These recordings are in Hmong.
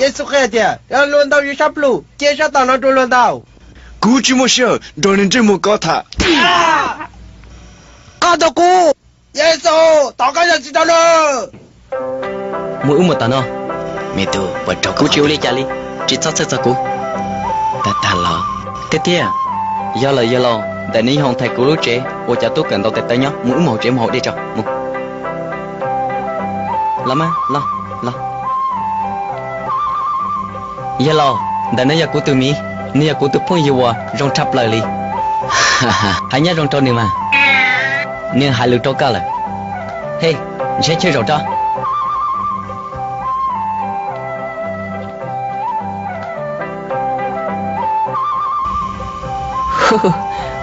Yexus qhia tias yog luag ntau yus sab plhu, cia sab tom no rau luag ntau. Kuv tsis muaj sij hawm nrog niag ntsej muag ko tham. Koj ntaus kuv, Yexus, thov koj zam txim rau luag. Mus wb mus tom no. Me tub, kuv tsis ua li cas li, tsis txhob txhawj txog kuv. Tag tag los. Tiag tiag. Yog lawm yawg laus, ntawm neb yog hoo thaiv kuv lub tsev ua cov tub kawm ntaus tes taw nyob, mus wb mus hauv tsev mus haus dej tso mus. Los mas, los, los. Yawg laus, ntawm no yog kuv tus miv, nws yog kuv tus phooj ywg uas zoo tshaj plaws li. Hais nyob zoo rau nws mas, nws hais lus rau koj lawm. Hej, ntshiab chawj zaum rau.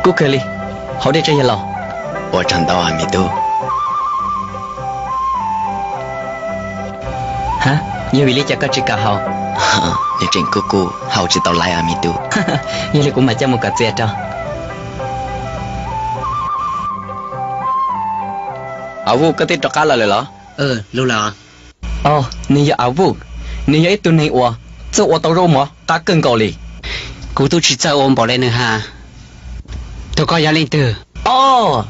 Kub kawg li, haus dej tso yawg laus. Ua tsaug ntau me tub. Ha, yog vim li cas koj tsis kam haus? Nws tseem kub kub haus tsis tau laiv a me tub. Yog li kuv mam coj mus kom txias rau. Av Vuj, koj twb rov qab los lawm los? Os, nws yog Av Vuj, nws yog ib tug neeg uas txawj ua tau zaub mov qab kawg nkaus li. Kuv twb tsis txawj ua npaum li nws hais. Tus koj yog leej twg? Os,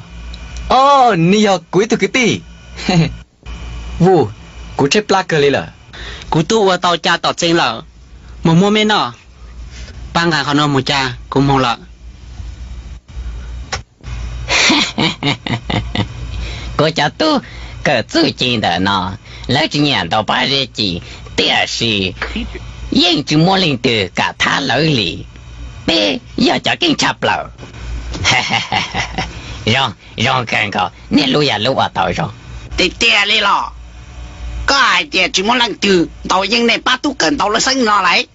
os, nws yog kuv ib tug kwv tij. Vuj, kuv tshaib plab kawg li lawm. Kuv twb ua tau cai tom txee lawm, mus muab me noj. Pab nqa qhov no mus cas kuv mus lawm. Kuv cov tub kawm txuj ci ntawm no, lawv tsis nyiam ntaus pob zeb ci, tiam sis yeej tsis muaj leej twg kam thab lawv li. Peb yog cov keej tshaj plaws. Zoo, zoo kawg nkaus, nej lub yog lub uas tau zoo. Tiag tiag li los? Koj hais tias tsis muaj leej twg ntaus yeej nej pab tub kawm ntaus lawv xeeb no lawm?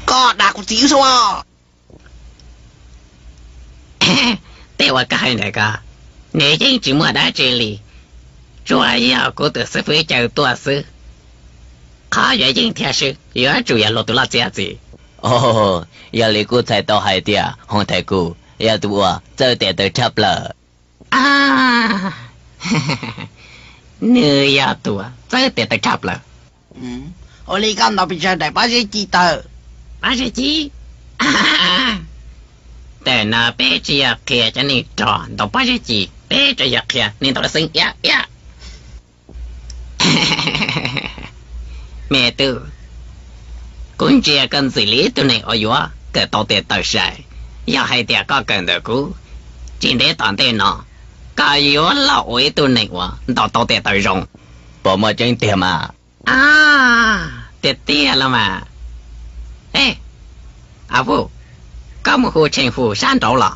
Koj dag kuv txiv wb xwb os. Tej uas koj hais ntawd ko, nws yeej tsis muaj dab tsi li, tsuas yog kuv tus xib fwb caw tuaj xwb. Qhov yuav yeej thiab swb yuav tsum yog luag tus loj txiaj txim. Yog li kuj txhais tau hais tias Hoo Thais Kus yog tus uas txawj tes taw tshaj plaws. Nws yog tus txawj tes taw tshaj plaws. Ua li koj ntaus pes tsawg daim pob zeb ci tawm? Pob zeb ci? Tam no peb tsis yog qhia cov neeg rog ntaus pob zeb ci, peb tsuas yog qhia neeg ntaus lawv xeeb iab iab. Me tub, kuv ntsia koj ntxim li ib tug neeg uas yuav kawm tau tes taw sai. Yog hais tias koj kawm ntawm kuv, tsis ntev tom ntej no koj yuav los ua ib tug neeg uas ntaus tau tes taw zoo. Puas muaj tseeb tiag mas? Tiag tiag los mas. E, Av Vuj, koj mus hu Tsheej Fus sab nraud los.